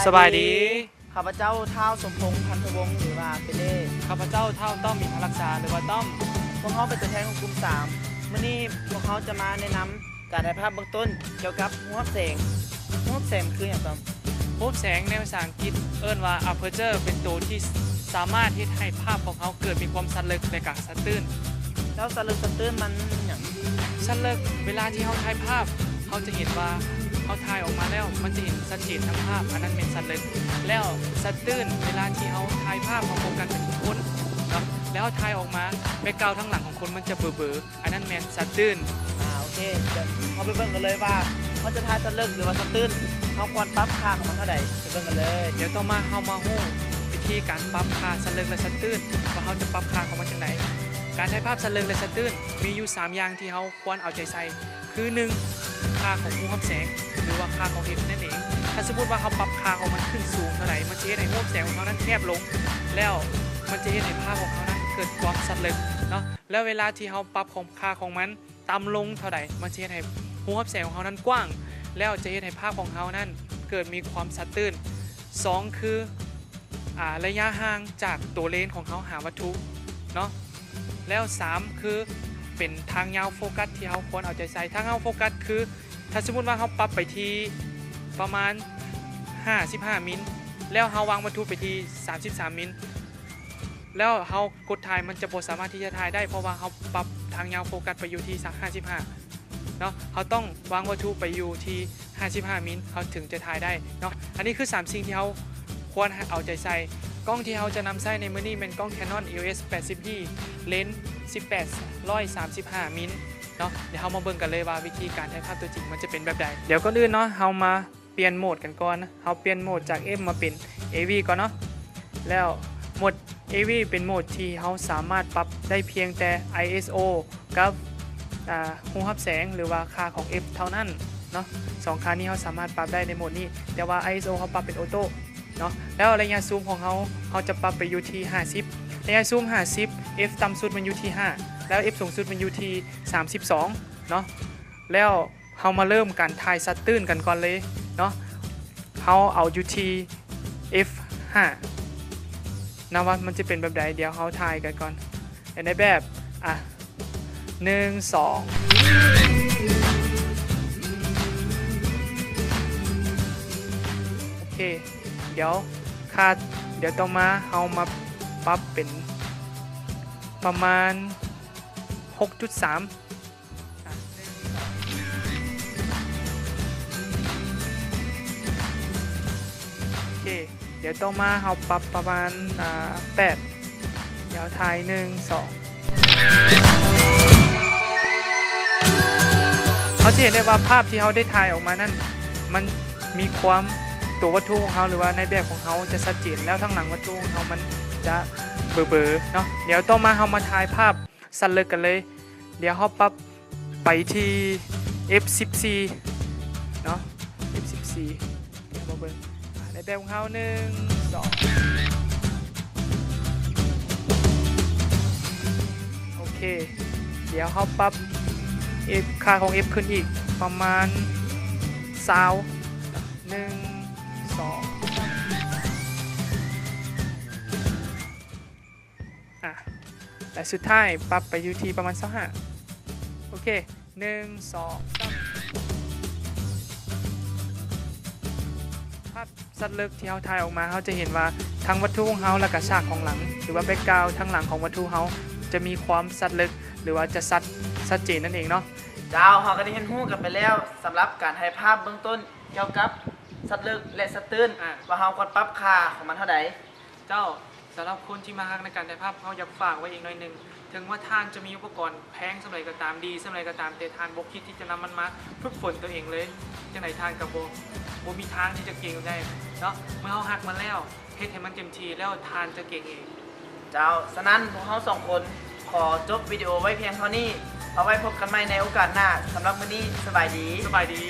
ສະບາຍດີ ຂ້າພະເຈົ້າ ທ້າວ ສົມພົງ ພັນທະວົງ ຫຼືວ່າເປເລ່. ຂ້າພະເຈົ້າ ທ້າວ ຕ້ອມ ມີທັກສາ ຫຼືວ່າຕ້ອມ. ພວກເຮົາເປັນຕົວແທນຂອງກຸ່ມສາມ. ມື້ນີ້ພວກເຮົາຈະມາແນະນຳການຖ່າຍພາບເບື້ອງຕົ້ນກ່ຽວກັບຮູບແສງ. ຮູບແສງຄືຫຍັງຕ້ອມ? ຮູບແສງໃນພາສາອັງກິດເອີ້ນວ່າ ອາເພີເຈີ ເປັນໂຕທີ່ສາມາດເຮັດໃຫ້ພາບຂອງເຮົາເກີດມີຄວາມຊັດເລິກ ແລະ ກະຊັດຕື້ນ. ແລ້ວຊັດເລິກຊັດຕື້ນມັນຫຍັງ? ຊັດເລິກ ເວລາທີ່ເຮົາຖ່າຍພາບ ເຮົາຈະເຫັນວ່າເຮົາຖ່າຍອອກມາແລ້ວ ມັນຈະເຫັນຊັດເຈນທັງພາບ ອັນນັ້ນແມ່ນຊັດເລິກ. ແລ້ວຊັດຕື້ນ ເວລາທີ່ເຮົາຖ່າຍພາບ ເຮົາໂຟກັສໄປທີ່ຄົນເນາະ ແລ້ວເຮົາຖ່າຍອອກມາ ແບັກກຣາວທາງຫຼັງຂອງຄົນມັນຈະເບີໆ ອັນນັ້ນແມ່ນຊັດຕື້ນ. ອາ ໂອເຄ ດຽວເຮົາໄປເບິ່ງກັນເລີຍວ່າ ເຮົາຈະຖ່າຍຊັດເລິກ ຫຼືວ່າຊັດຕື້ນ ເຮົາຄວນປັບຄ່າຂອງມັນເທົ່າໃດ? ໄປເບິ່ງກັນເລີຍ. ດຽວຕໍ່ມາເຮົາມາຮູ້ວິທີການປັບຄ່າຊັດເລິກ ແລະ ຊັດຕື້ນ ວ່າເຮົາຈະປັບຄ່າຂອງມັນຈັ່ງໃດ. ການຖ່າຍພາບຊັດເລິກ ແລະ ຊັດຕື້ນ ມີຢູ່ສາມຢ່າງທີ່ເຮົາຄວນເອົາໃຈໃສ່ ຄື ໜຶ່ງ ຄ່າຂອງຮູບຮັບແສງ ຫຼືວ່າຄ່າຂອງ F ນັ້ນເອງ. ຖ້າສົມມຸດວ່າເຮົາປັບຄ່າຂອງມັນຂຶ້ນສູງເທົ່າໃດ ມັນຈະເຮັດໃຫ້ຮູບແສງຂອງເຮົານັ້ນແຄບລົງ ແລ້ວມັນຈະເຮັດໃຫ້ພາບຂອງເຮົານັ້ນເກີດຄວາມຊັດເລິກເນາະ. ແລ້ວເວລາທີ່ເຮົາປັບຂອງ ຄ່າຂອງມັນຕ່ຳລົງເທົ່າໃດ ມັນຈະເຮັດໃຫ້ຮູບຮັບແສງຂອງເຮົານັ້ນກວ້າງ ແລ້ວຈະເຮັດໃຫ້ພາບຂອງເຮົານັ້ນເກີດມີຄວາມຊັດຕື້ນ. ສອງ ຄື ອາ ໄລຍະຫ່າງຈາກໂຕເລນຂອງເຮົາຫາວັດຖຸເນາະ. ແລ້ວ ສາມ ຄື ເປັນທາງຍາວໂຟກັສທີ່ເຮົາຄວນເອົາໃຈໃສ່. ທາງຍາວໂຟກັສຄື ຖ້າສົມມຸດວ່າເຮົາປັບໄປທີ່ປະມານຫ້າສິບຫ້າມິນ ແລ້ວເຮົາວາງວັດຖຸໄປທີ່ສາມສິບສາມມິນ ແລ້ວເຮົາກົດຖ່າຍ ມັນຈະບໍ່ສາມາດທີ່ຈະຖ່າຍໄດ້ ເພາະວ່າເຮົາປັບທາງຍາວໂຟກັສໄປຢູ່ທີ່ຫ້າສິບຫ້າເນາະ. ເຮົາຕ້ອງວາງວັດຖຸໄປຢູ່ທີ່ຫ້າສິບຫ້າມິນ ເຮົາເຖິງຈະຖ່າຍໄດ້ເນາະ. ອັນນີ້ຄືສາມສິ່ງທີ່ເຮົາຄວນເອົາໃຈໃສ່. ກ້ອງທີ່ເຮົາຈະນຳໃຊ້ໃນມື້ນີ້ແມ່ນກ້ອງ Canon EOS ແປດສິບ D ເລນສິບແປດ ຮ້ອຍສາມສິບຫ້າມິນເນາະ. ດຽວເຮົາມາເບິ່ງກັນເລີຍວ່າວິທີການຖ່າຍພາບຕົວຈິງມັນຈະເປັນແບບໃດ. ດຽວກ່ອນອື່ນເນາະ ເຮົາມາ ປ່ຽນໂໝດກັນກ່ອນ. ເຮົາປ່ຽນໂໝດຈາກ F ມາເປັນ AV ກ່ອນເນາະ. ແລ້ວໂໝດ AV ເປັນໂໝດທີ່ເຮົາສາມາດປັບໄດ້ພຽງແຕ່ ISO ກັບ ອາ ຮູບຮັບແສງ ຫຼືວ່າຄ່າຂອງ F ເທົ່ານັ້ນເນາະ. ສອງຄ່ານີ້ເຮົາສາມາດປັບໄດ້ໃນໂໝດນີ້ ແຕ່ວ່າ ISO ເຮົາປັບເປັນໂອໂຕ້ເນາະ. ແລ້ວໄລຍະຊູມຂອງເຮົາ ເຮົາຈະປັບໄປຢູ່ທີ່ຫ້າສິບ ໄລຍະຊູມຫ້າສິບ F ຕ່ຳສຸດມັນຢູ່ທີ່ຫ້າ ແລ້ວ F ສູງສຸດມັນຢູ່ທີ່ສາມສິບສອງເນາະ. ແລ້ວ ເຮົາມາເລີ່ມການຖ່າຍຊັດຕື້ນກັນກ່ອນເລີຍເນາະ. ເຮົາເອົາຢູ່ທີ່ F ຫ້ານະ ວ່າມັນຈະເປັນແບບໃດ. ດຽວເຮົາຖ່າຍກັນກ່ອນ ໃນແບບ ອະ ໜຶ່ງ ສອງ ໂອເຄ. ດຽວຄາດ ດຽວຕໍ່ມາເຮົາມາປັບເປັນປະມານ ຫົກຈຸດສາມ ໂອເຄ. ດຽວຕໍ່ມາເຮົາປັບປະມານ ອາ ແປດ ດຽວຖ່າຍ ໜຶ່ງ ສອງ ເຮົາຈະເຫັນໄດ້ວ່າພາບທີ່ເຮົາໄດ້ຖ່າຍອອກມານັ້ນ ມັນມີຄວາມ ຕົວວັດຖຸຂອງເຮົາ ຫຼືວ່າໃນແບບຂອງເຮົາຈະຊັດເຈນ ແລ້ວທາງຫຼັງວັດຖຸຂອງເຮົາມັນຈະເບີໆເນາະ. ດຽວຕໍ່ມາເຮົາມາຖ່າຍພາບ ຊັດເລິກກັນເລີຍ. ດຽວເຮົາປັບໄປທີ່ F ສິບສີ່ເນາະ F ສິບສີ່ ດຽວມາເບິ່ງ ອາ ໃນແບບຂອງເຮົາ ໜຶ່ງ ສອງ ໂອເຄ. ດຽວເຮົາປັບ F ຄ່າຂອງ F ຂຶ້ນອີກປະມານ ຊາວ ໜຶ່ງ ສອງ ສາມ ອາ ແລະ ສຸດທ້າຍປັບໄປຢູ່ທີ່ປະມານ ຊາວຫ້າ ໂອເຄ. ໜຶ່ງ ສອງ ສາມ ພາບຊັດເລິກທີ່ເຮົາຖ່າຍອອກມາ ເຮົາຈະເຫັນວ່າທັງວັດຖຸຂອງເຮົາ ແລະ ກະສາກຂອງຫຼັງ ຫຼືວ່າ background ທາງຫຼັງຂອງວັດຖຸເຮົາ ຈະມີຄວາມຊັດເລິກ ຫຼືວ່າຈະຊັດ ຊັດເຈນນັ້ນເອງເນາະ. ເຈົ້າ ເຮົາກໍໄດ້ຮຽນຮູ້ກັນໄປແລ້ວ ສຳລັບການຖ່າຍພາບເບື້ອງຕົ້ນກ່ຽວກັບຊັດເລິກ ແລະ ຊັດຕື້ນ ອາ ວ່າເຮົາຄວນປັບຄ່າຂອງມັນເທົ່າໃດ. ເຈົ້າ ສຳລັບຄົນທີ່ມັກຮັກໃນການຖ່າຍພາບ ເຮົາຢາກຝາກໄວ້ອີກໜ້ອຍໜຶ່ງ, ເຖິງວ່າທ່ານຈະມີອຸປະກອນແພງສ່ຳໃດກໍຕາມ, ດີສ່ຳໃດກໍຕາມ, ແຕ່ທ່ານບໍ່ຄິດທີ່ຈະນຳມັນມາຝຶກຝົນຕົວເອງເລີຍ, ຈັ່ງໃດທ່ານກໍບໍ່, ບໍ່ມີທາງທີ່ຈະເກັ່ງໄດ້ເນາະ. ເມື່ອເຮົາຮັກມັນແລ້ວ, ເຮັດໃຫ້ມັນເຕັມທີ່, ແລ້ວທ່ານຈະເກັ່ງເອງ. ເຈົ້າ, ສະນັ້ນ ພວກເຮົາສອງຄົນຂໍຈົບວິດີໂອໄວ້ພຽງເທົ່ານີ້. ເອົາໄວ້ພົບກັນໃໝ່ໃນໂອກາດໜ້າ. ສຳລັບມື້ນີ້, ສະບາຍດີ. ສະບາຍດີ.